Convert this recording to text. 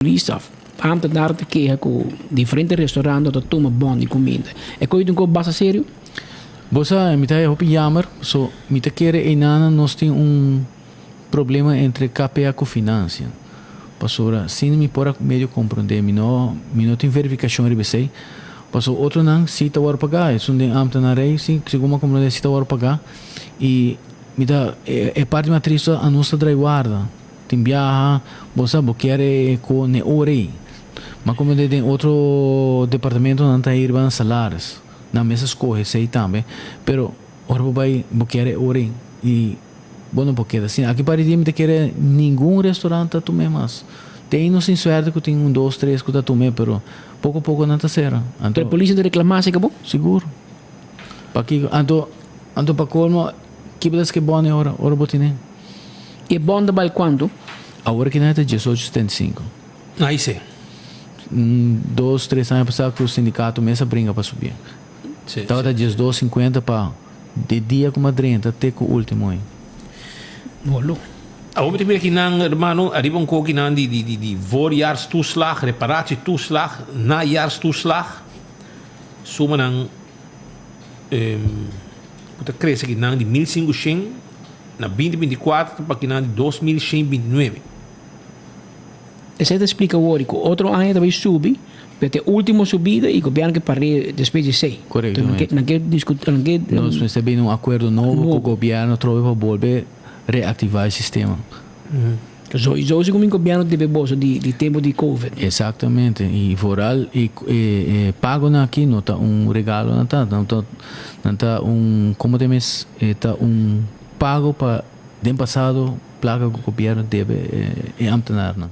Polis of ambtenaar ta keha ku diferente restaurant no ta tuma bon di kuminda. E koe ta un kos basta serio? Bo sa, mi ta haya hopi jammer, so mi ta kere eynana nos tin un problema entre KPA ku Financiën. Pasobra sin mi por a medio komprondé, mi no mi no tin verifikashon riba esei, pasobra otronan si ta wòrdu pagá, esun den ambtenarij si, segun mi a komprondé si ta wòrdu pagá i mi ta e parti mas tristu a nos ta drai warda. Tin biaha bo sa bo kier e ko n'e ora ei. Ma como de den otro departamentonan ta hiriba nan salaris. Nan mes a scoge esei tambe. Pero ora bo bay bo kier e ora ei y bo no por keda asina. Aki par di dia mi ta kere ningun restaurant ta tum'e mas. Te nos tin suerte cu tin un dos tres cu ta tum'e pero poco poco nan ta cera. Anto. Pero polis no ta reclama así cabo? Sigur. Pakico? Anto anto pa colmo kiba ta esque bon e ora ora bo tine? E bon ta bal kuantu? Awor ki nan ta 18,75. Ai si. Un dos tres aña pasá ku sindikato mes a bringa pa subié. Si, si. Tabata 12,50 pa di dia ku mi a drenta te ku último ei. Bolo. Awor mi ta mira kinan, hermano, ariba un koki nan di di di voorjaarstoeslag, reparatietoeslag, najaarstoeslag. Sumanan ku ta krese kinan di 1500. Na 2024 ta pa kinan di 2129. Esei ta splika wori ku otro aña ta bai subi, pero ta e ultimo subida i gobièrnu ke par'é despues di esei. Korektamente. Nan ke diskutí, nan ke. Nos mester bini un akuerdo nobo ku gobièrnu atrobe pa bolbe reaktivá e sistema. Sowieso si ku mi gobièrnu debe boso di tempu di covid. Eksaktamente. I vooral e e pagonan aki no ta un regalo nan ta, nan ta nan ta un komo ta e mes e ta un pago pa den pasado plaka ku gobièrnu debe e ambtenarnan.